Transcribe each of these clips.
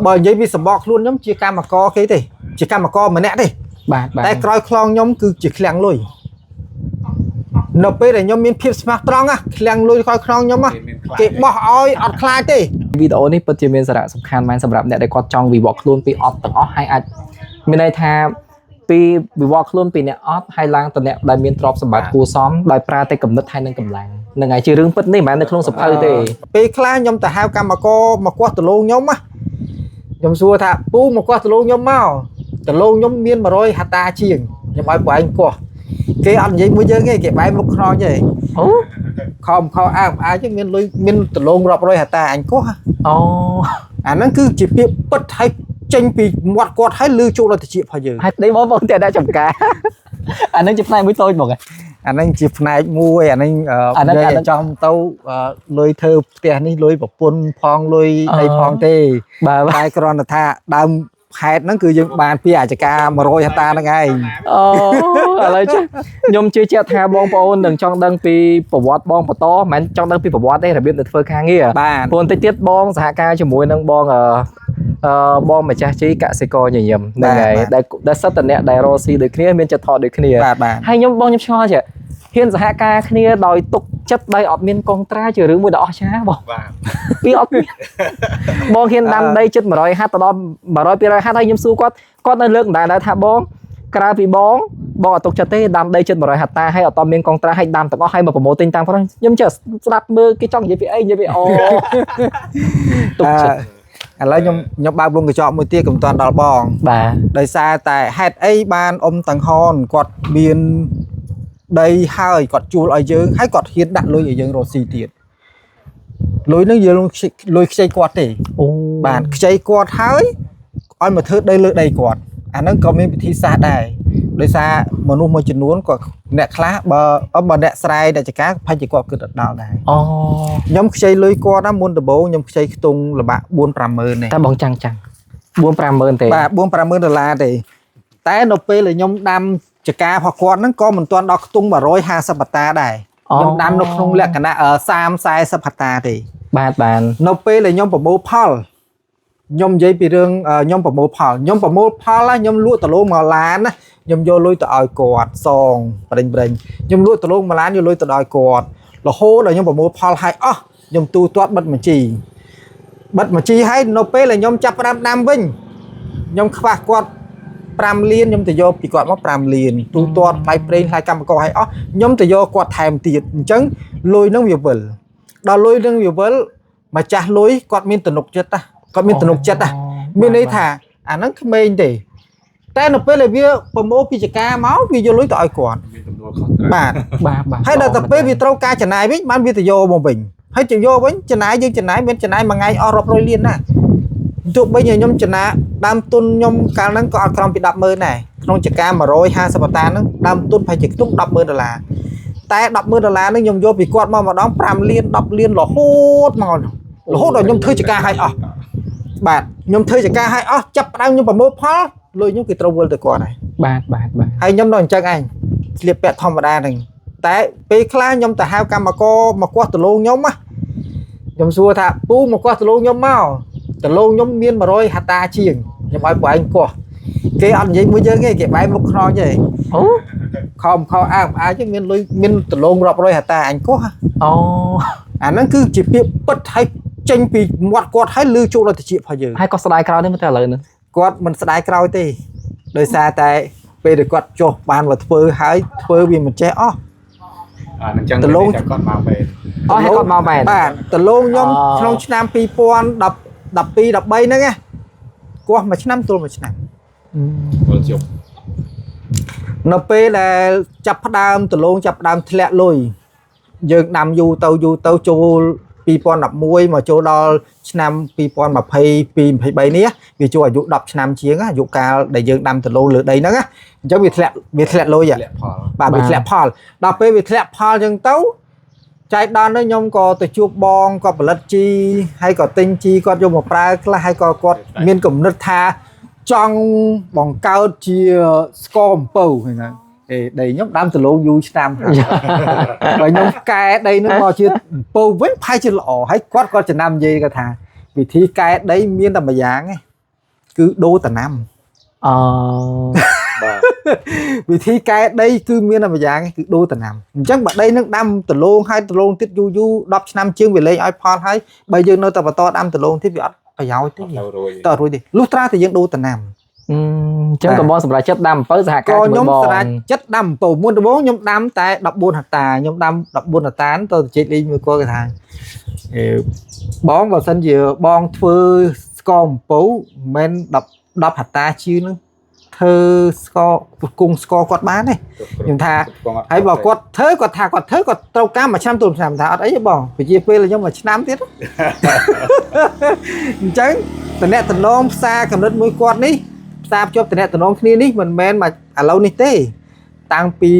បើនិយាយពីសម្បកខ្លួនខ្ញុំជាកម្មករគេទេជាកម្មករម្នាក់ទេ បាទបាទ តែក្រោយខ្លោងខ្ញុំគឺជាឃ្លាំងលុយនៅពេលដែលខ្ញុំមានភាពស្មោះត្រង់ណាឃ្លាំងលុយក្រោយខ្នងខ្ញុំណាគេបោះឲ្យអត់ខ្លាចទេ វីដេអូនេះពិតជាមានសារៈសំខាន់មែនសម្រាប់អ្នកដែលគាត់ចង់វិវត្តខ្លួនពីអត់ទាំងអស់ហើយអាចមានន័យថាពីវិវត្តខ្លួនពីអ្នកអត់ហើយឡើងទៅអ្នកដែលមានទ្រព្យសម្បត្តិគួរសមដោយប្រើតែគំនិតហើយនឹងកម្លាំងហ្នឹងហើយជារឿងពិតនេះមិនមែននៅក្នុងសភៅទេ ពេលខ្លះខ្ញុំទៅហៅកម្មករមកគាស់ដលងខ្ញុំណាខ្ញុំសួរថាពូមកគាស់ដលងខ្ញុំមកដលងខ្ញុំមាន100ហត្តាជាងខ្ញុំឲ្យពួកឯងគាស់គេអត់និយាយមួយយើងទេគេបែរមុខខ្នងទេ អូ ខំខោអើអើចឹងមានលុយមានដលងរាប់រយហត្តាអញគាស់ អូ អាហ្នឹងគឺជាពាក្យពិតហើយចេញពីមាត់គាត់ហើយលឺចូលដល់តិចរបស់យើង ហើយនេះបងប្អូនតែដាក់ចំការ អាហ្នឹងជាផ្នែកមួយតូចមកហ៎ អាហ្នឹងជាផ្នែកមួយអាហ្នឹង អាហ្នឹង និយាយឲ្យចំទៅលុយធ្វើផ្ទះនេះលុយប្រពន្ធផងលុយអីផងទេ បាទបាទ តែគ្រាន់តែថាដើមហេតុហ្នឹងគឺយើងបានពីអាចការ100ហត្តាហ្នឹងឯង អូឥឡូវចេះខ្ញុំជឿជាក់ថាបងប្អូននឹងចង់ដឹងពីប្រវត្តិបងបន្តមិនមែនចង់ដឹងពីប្រវត្តិទេរបៀបទៅធ្វើការងារ បាទ ព្រោះបន្តិចទៀតបងសហការជាមួយនឹងបងអឺអឺបងម្ចាស់ជីកសិករញញឹមហ្នឹងហើយដែលដែលសិតតអ្នកដែលរកស៊ីដូចគ្នាមានចិត្តថតដូចគ្នា បាទបាទ ហើយខ្ញុំបងខ្ញុំឆ្ងល់ចេះហ៊ានសហការគ្នាដោយទុកចិត្តដោយអត់មានកងត្រាជារឿងមួយដ៏អស្ចារ្យបង បាទ ពីអត់មានបងហ៊ានដាំដីចិត្ត100ហាត់ទៅដល់100 200ហាត់ហើយខ្ញុំសួរគាត់គាត់នៅលើកដែរថាបងក្រៅពីបងបងអត់ទុកចិត្តទេដាំដីចិត្ត100ហាត់តាហើយអត់តមានកងត្រាហើយដាំទាំងអស់ហើយមកប្រមូលទិញតាមគាត់ខ្ញុំចេះស្ដាប់មើលគេចង់និយាយពីអីនិយាយពីអូទុកចិត្ត ឥឡូវខ្ញុំខ្ញុំបើកវងកញ្ចក់មួយទៀតកុំតាន់ដល់បង បាទ ដោយសារតែហេតុអីបានអ៊ំតាំងហនគាត់មានដីហើយគាត់ជួលឲ្យយើងហើយគាត់ហ៊ានដាក់លុយឲ្យយើងរកស៊ីទៀតលុយហ្នឹងយើងលុយខ្ចីគាត់ទេ អូ បាទខ្ចីគាត់ហើយឲ្យមកធ្វើដីលើដីគាត់អាហ្នឹងក៏មានវិធីសាស្ត្រដែរដោយសារមនុស្សមួយចំនួនក៏អ្នកខ្លះបើអឺបើអ្នកស្រែអ្នកចការប្រហែលជាគាត់គិតអត់ដល់ដែរ អូ ខ្ញុំខ្ចីលុយគាត់ណាមុនដំបូងខ្ញុំខ្ចីខ្ទង់ល្បាក់4 5ម៉ឺនទេ តែបងចាំងចាំង4 5ម៉ឺនទេ បាទ4 5ម៉ឺនដុល្លារទេតែនៅពេលដែលខ្ញុំដាំចការរបស់គាត់ហ្នឹងក៏មិនទាន់ដល់ខ្ទង់150ហិកតាដែរខ្ញុំដាំនៅក្នុងលក្ខណៈ30 40ហិកតាទេ បាទបាទ នៅពេលដែលខ្ញុំប្រមូលផលខ្ញុំនិយាយពីរឿងខ្ញុំប្រមូលផលខ្ញុំប្រមូលផលណាខ្ញុំលក់ដលងមួយឡានណាខ្ញុំយកលុយទៅឲ្យគាត់សងប្រេងប្រេងខ្ញុំលក់ដលងមួយឡានយកលុយទៅឲ្យគាត់រហូតដល់ខ្ញុំប្រមូលផលហើយអស់ខ្ញុំទូទាត់បិទបញ្ជីបិទបញ្ជីហើយនៅពេលដែលខ្ញុំចាប់ផ្ដើមដាំវិញខ្ញុំខ្វះគាត់5លានខ្ញុំទៅយកពីគាត់មក5លានទូទាត់ថ្លៃប្រេងថ្លៃកម្មករឲ្យអស់ខ្ញុំទៅយកគាត់ថែមទៀតអញ្ចឹងលុយនឹងវាវិលដល់លុយនឹងវាវិល ម្ចាស់លុយគាត់មានទំនុកចិត្តណាគាត់មានទំនុកចិត្តណាមានន័យថាអាហ្នឹងក្មេងទេតែនៅពេលដែលវាប្រមូលពីចការមកវាយកលុយទៅឲ្យគាត់ មានទំនួលខុសត្រូវ បាទ បាទបាទ ហើយដល់ទៅពេលវាត្រូវការចំណាយវិញបានវាទៅយកមកវិញហើយទៅយកវិញចំណាយយើងចំណាយមានចំណាយមួយថ្ងៃអស់រាប់រយលានណាទោះបីជាខ្ញុំចំណាយដើមទុនខ្ញុំកាលហ្នឹងក៏អត់ក្រំពី100000ដែរក្នុងចការ150បតាហ្នឹងដើមទុនប្រហែលជាខ្ទង់100,000ដុល្លារតែ100,000ដុល្លារហ្នឹងខ្ញុំយកពីគាត់មកម្ដង5លាន10លានរហូតមករហូតដល់ខ្ញុំធ្វើចការឲ្យអស់បាទខ្ញុំធ្វើចការឲ្យអស់ចាប់ផ្ដើមខ្ញុំប្រមូលផលលុយខ្ញុំគឺត្រូវវិលទៅគាត់ហើយ បាទបាទបាទ ហើយខ្ញុំដល់អញ្ចឹងឯងស្លៀកពាក់ធម្មតាហ្នឹងតែពេលខ្លះខ្ញុំទៅហៅកម្មករមកគាស់ដលងខ្ញុំណាខ្ញុំសួរថាពូមកគាស់ដលងខ្ញុំមកដលងខ្ញុំមាន100ហត្តាជាងខ្ញុំឲ្យពួកឯងគាស់គេអត់និយាយមួយយើងទេគេបែរមុខខ្នងទេ អូ ខំខោអើអើចឹងមានលុយមានដលងរាប់រយហត្តាអញគាស់ អូ អាហ្នឹងគឺជាពាក្យពិតហើយចេញពីមាត់គាត់ហើយលឺចូលដល់តិចរបស់យើង ហើយក៏ស្ដាយក្រោយនេះមកតែឥឡូវហ្នឹង គាត់មិនស្ដាយក្រោយទេដោយសារតែពេលដែលគាត់ចុះបានមកធ្វើហើយធ្វើវាមិនចេះអស់ អានឹងចឹង ដលង តែគាត់មកពេល អូហើយគាត់មកមែន បាទដលងខ្ញុំ អូ ក្នុងឆ្នាំ2010 12 13ហ្នឹងណាគាស់មួយឆ្នាំទល់មួយឆ្នាំ ពលជប់ នៅពេលដែលចាប់ផ្ដើមដលងចាប់ផ្ដើមធ្លាក់លុយយើងដាំយូរទៅយូរទៅចូល2011មកចូលដល់ឆ្នាំ2022 23នេះវាចូលអាយុ10ឆ្នាំជាងអាយុកាលដែលយើងដាំដលងលើដីហ្នឹងណាអញ្ចឹងវាធ្លាក់វាធ្លាក់លុយហ៎ លាក់ផល បាទវាធ្លាក់ផលដល់ពេលវាធ្លាក់ផលអញ្ចឹងទៅចៃដន្យនោះខ្ញុំក៏ទៅជួបបងគាត់ផលិតជីហើយក៏ទិញជីគាត់យកមកប្រើខ្លះហើយក៏គាត់មានគំនិតថាចង់បង្កើតជាស្ករអំពៅហ្នឹងហើយអេដីខ្ញុំដាំដលងយូរឆ្នាំហើយបើខ្ញុំកែដីហ្នឹងមកជាអំពៅវិញប្រហែលជាល្អហើយគាត់ក៏ចំណាំនិយាយគាត់ថា វិធីកែដីមានតែម្យ៉ាងឯងគឺដូរតំណាំ អូ បាទ វិធីកែដីគឺមានតែម្យ៉ាងឯងគឺដូរតំណាំអញ្ចឹងបើដីនឹងដាំដលងហើយដលងទៀតយូរយូរ10ឆ្នាំជាងវាលែងឲ្យផលហើយបើយើងនៅតែបន្តដាំដលងទៀតវាអត់ប្រយោជន៍ទេ អត់ទៅរួច តើរួចទេលុះត្រាតែយើងដូរតំណាំ អញ្ចឹងក៏បងសម្រាប់ចិត្តដាំអំពៅសហការ ក៏ ជាមួយបង ខ្ញុំសម្រាប់ចិត្តដាំអំពៅមុនដំបូងខ្ញុំដាំតែ14ហិកតាខ្ញុំដាំ14ហិកតាទៅជែកលេងមួយគាត់គេថាអេបងបើសិនជាបងធ្វើស្ករអំពៅមិនមែន10 10ហិកតាជាងហ្នឹងធ្វើស្ករគង់ស្ករគាត់បានទេ ខ្ញុំថា ហើយបើគាត់ធ្វើគាត់ថាគាត់ធ្វើគាត់ត្រូវការមួយឆ្នាំទូមួយឆ្នាំថាអត់អីទេបងពជាពេលខ្ញុំមួយឆ្នាំទៀត អញ្ចឹងតំណែងតំណងផ្សារកំណត់មួយគាត់នេះផ្សារភ្ជាប់តំណែងតំណងគ្នានេះមិនមែនមកឥឡូវនេះទេ តាំងពី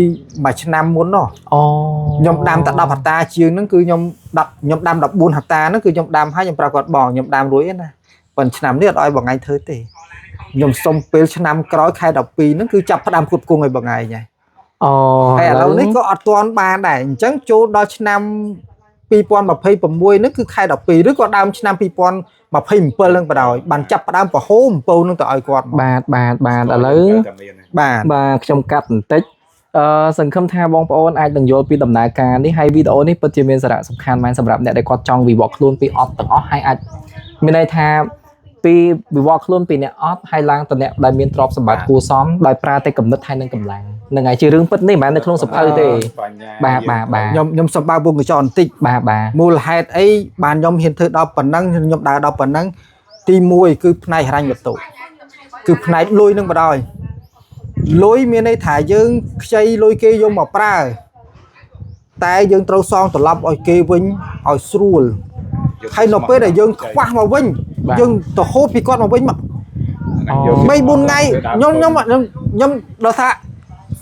មួយឆ្នាំមុនណោះ អូ ខ្ញុំដាំតែ10ហិកតាជាងហ្នឹងគឺខ្ញុំ10ខ្ញុំដាំ14ហិកតាហ្នឹងគឺខ្ញុំដាំហើយខ្ញុំប្រាប់គាត់បងខ្ញុំដាំរួចឯណាប៉ុន្តែឆ្នាំនេះអត់ឲ្យបងឯងធ្វើទេខ្ញុំសុំពេលឆ្នាំក្រោយខែ12ហ្នឹងគឺចាប់ផ្ដើមផ្គត់ផ្គង់ឲ្យបងឯងហើយ អូ ហើយឥឡូវនេះក៏អត់ទាន់បានដែរអញ្ចឹងចូលដល់ឆ្នាំ2026ហ្នឹងគឺខែ12ឬក៏ដើមឆ្នាំ2027ហ្នឹងបណ្ដោយបានចាប់ផ្ដើមប្រហូមអំពៅហ្នឹងទៅឲ្យគាត់មក បាទបាទបាទឥឡូវ តែមាន បាទ បាទខ្ញុំកាត់បន្តិចអឺសង្ឃឹមថាបងប្អូនអាចនឹងយល់ពីដំណើរការនេះហើយវីដេអូនេះពិតជាមានសារៈសំខាន់មែនសម្រាប់អ្នកដែលគាត់ចង់វិវត្តខ្លួនពីអត់ទាំងអស់ហើយអាចមានន័យថាពីវិវត្តខ្លួនពីអ្នកអត់ហើយឡើងទៅអ្នកដែលមានទ្រព្យសម្បត្តិគួរសមដោយប្រើតែគំនិតហើយនឹងកម្លាំងហ្នឹងហើយជារឿងពិតនេះមិនមែននៅក្នុងសភៅទេ បញ្ញា បាទបាទបាទ ខ្ញុំសូមបើកវងកញ្ចក់បន្តិច បាទបាទ មូលហេតុអីបានខ្ញុំហ៊ានធ្វើដល់ប៉ុណ្ណឹងខ្ញុំដើរដល់ប៉ុណ្ណឹងទី1គឺផ្នែកហិរញ្ញវត្ថុគឺផ្នែកលុយនឹងបណ្ដោយលុយមានន័យថាយើងខ្ចីលុយគេយកមកប្រើតែយើងត្រូវសងត្រឡប់ឲ្យគេវិញឲ្យស្រួល ហើយនៅពេលដែលយើងខ្វះមកវិញ បាទ យើងទៅហូតពីគាត់មកវិញមក3 4ថ្ងៃខ្ញុំខ្ញុំខ្ញុំខ្ញុំដល់ថា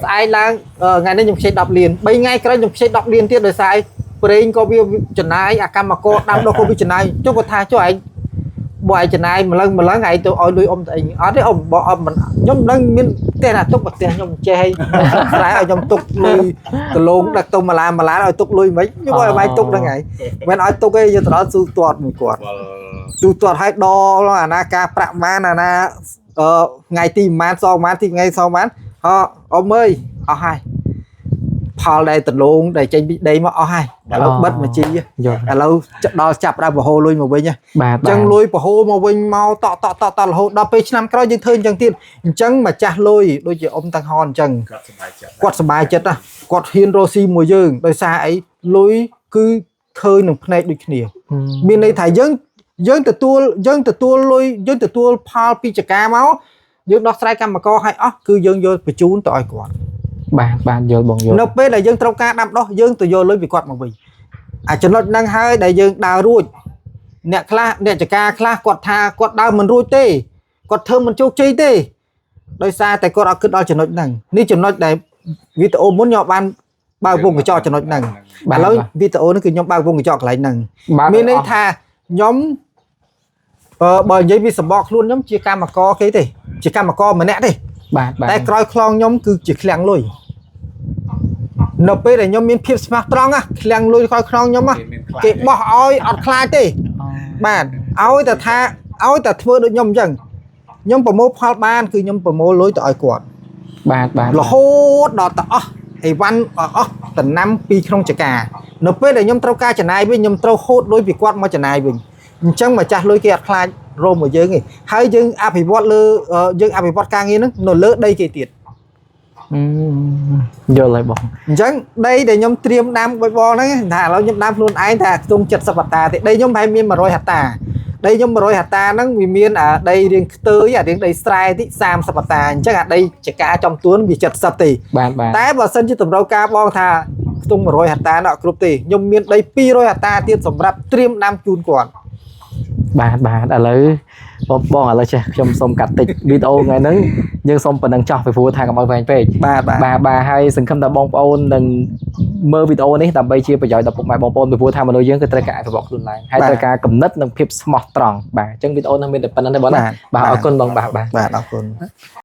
ស្អែកឡើងអឺថ្ងៃនេះខ្ញុំខ្ចី10លាន3ថ្ងៃក្រោយខ្ញុំខ្ចី10លានទៀតដោយសារអីប្រេងក៏វាចំណាយអាកម្មករដាំដុះក៏វាចំណាយចុះគាត់ថាចុះឯងបើឯងចំណាយម្លឹងម្លឹងឯងទៅឲ្យលុយអ៊ំទៅអីអត់ទេអ៊ំបើអ៊ំមិនខ្ញុំមិនដឹងមានផ្ទះណាទុកបើផ្ទះខ្ញុំចេះឲ្យស្រែឲ្យខ្ញុំទុកលុយគីឡូងដឹកទៅម្លាម្លាឲ្យទុកលុយមិនខ្ញុំឲ្យឲ្យទុកហ្នឹងឯងមិនឲ្យទុកទេយើងទៅដល់ស៊ូទាត់មួយគាត់ ទូទាត់ឲ្យដល់អាណាការប្រាក់ម៉ានអាណាអឺថ្ងៃទីប្រហែលសងប្រហែលទីថ្ងៃសងប្រហែលហ៎អ៊ំអើយអស់ហើយផលដែលដលងដែលចេញពីដីមកអស់ហើយឥឡូវបិទមកជី យល់ ឥឡូវដល់ចាប់ដើមប្រហូរលុយមកវិញហ៎ បាទ អញ្ចឹងលុយប្រហូរមកវិញមកតក់តក់តក់តក់រហូតដល់ពេលឆ្នាំក្រោយយើងធ្វើអញ្ចឹងទៀតអញ្ចឹងម្ចាស់លុយដូចជាអ៊ំតាំងហនអញ្ចឹង គាត់សប្បាយចិត្ត គាត់សប្បាយចិត្តណាស់គាត់ហ៊ានរកស៊ីមួយយើងដោយសារអីលុយគឺឃើញនឹងភ្នែកដូចគ្នា មានន័យថាយើងយើងទទួលយើងទទួលលុយយើងទទួលផលពីចកាមកយើងដោះស្រាយកម្មករឲ្យអស់គឺយើងយកបញ្ជូនទៅឲ្យគាត់ បាទបាទយល់បងយល់ នៅពេលដែលយើងត្រូវការដាំដុះយើងទៅយកលុយពីគាត់មកវិញអាចចំណុចហ្នឹងហើយដែលយើងដើររួចអ្នកខ្លះអ្នកចកាខ្លះគាត់ថាគាត់ដើរមិនរួចទេគាត់ធ្វើមិនជោគជ័យទេដោយសារតែគាត់អត់គិតដល់ចំណុចហ្នឹងនេះចំណុចដែលវីដេអូមុនខ្ញុំបានបើកវងកញ្ចក់ចំណុចហ្នឹងឥឡូវវីដេអូនេះគឺខ្ញុំបើកវងកញ្ចក់កន្លែងហ្នឹង បាទ មានន័យថាខ្ញុំអឺបើនិយាយពីសម្បកខ្លួនខ្ញុំជាកម្មករគេទេជាកម្មករម្នាក់ទេ បាទបាទ តែក្រោយខ្លោងខ្ញុំគឺជាឃ្លាំងលុយនៅពេលដែលខ្ញុំមានភាពស្មះត្រង់ណាឃ្លាំងលុយក្រោយខ្លោងខ្ញុំណាគេបោះឲ្យអត់ខ្លាចទេបាទឲ្យតែថាឲ្យតែធ្វើដូចខ្ញុំអញ្ចឹងខ្ញុំប្រមូលផលបានគឺខ្ញុំប្រមូលលុយទៅឲ្យគាត់ បាទបាទ រហូតដល់ទៅអស់អីវ៉ាន់អស់តំណាំពីក្នុងចកានៅពេលដែលខ្ញុំត្រូវការចំណាយវិញខ្ញុំត្រូវហូតលុយពីគាត់មកចំណាយវិញអញ្ចឹងម្ចាស់លុយគេអត់ខ្លាចរមមកយើងទេហើយយើងអភិវឌ្ឍលើយើងអភិវឌ្ឍការងារហ្នឹងនៅលើដីគេទៀត យល់ហើយបង អញ្ចឹងដីដែលខ្ញុំត្រៀមដាំបៃបរហ្នឹងថាឥឡូវខ្ញុំដាំខ្លួនឯងថាខ្ទង់70ហិកតាទេដីខ្ញុំប្រហែលមាន100ហិកតាដីខ្ញុំ100ហិកតាហ្នឹងវាមានអាដីរៀងខ្ទើយអារៀងដីស្រែតិច30ហិកតាអញ្ចឹងអាដីចកាចំទួនវា70ទេ បាទបាទ តែបើសិនជាតម្រូវការបងថាខ្ទង់100ហិកតានោះអត់គ្រប់ទេខ្ញុំមានដី200ហិកតាទៀតសម្រាប់ត្រៀមដាំជូនគាត់ បាទបាទឥឡូវបងបងឥឡូវចេះខ្ញុំសូមកាត់តិចវីដេអូថ្ងៃហ្នឹងយើងសូមប៉ុណ្ណឹងចោះពីព្រោះថាកុំឲ្យវែងពេក បាទបាទ បាទបាទហើយសង្ឃឹមថាបងប្អូននឹងមើលវីដេអូនេះដើម្បីជាប្រយោជន៍ដល់ពុកម៉ែបងប្អូនពីព្រោះថាមនុស្សយើងគឺត្រូវការអភិវឌ្ឍខ្លួនឡើងហើយត្រូវការគំនិតនិងភាពស្មោះត្រង់បាទអញ្ចឹងវីដេអូនេះមានតែប៉ុណ្្នឹងទេបងណាបាទអរគុណបងបាទបាទ បាទអរគុណ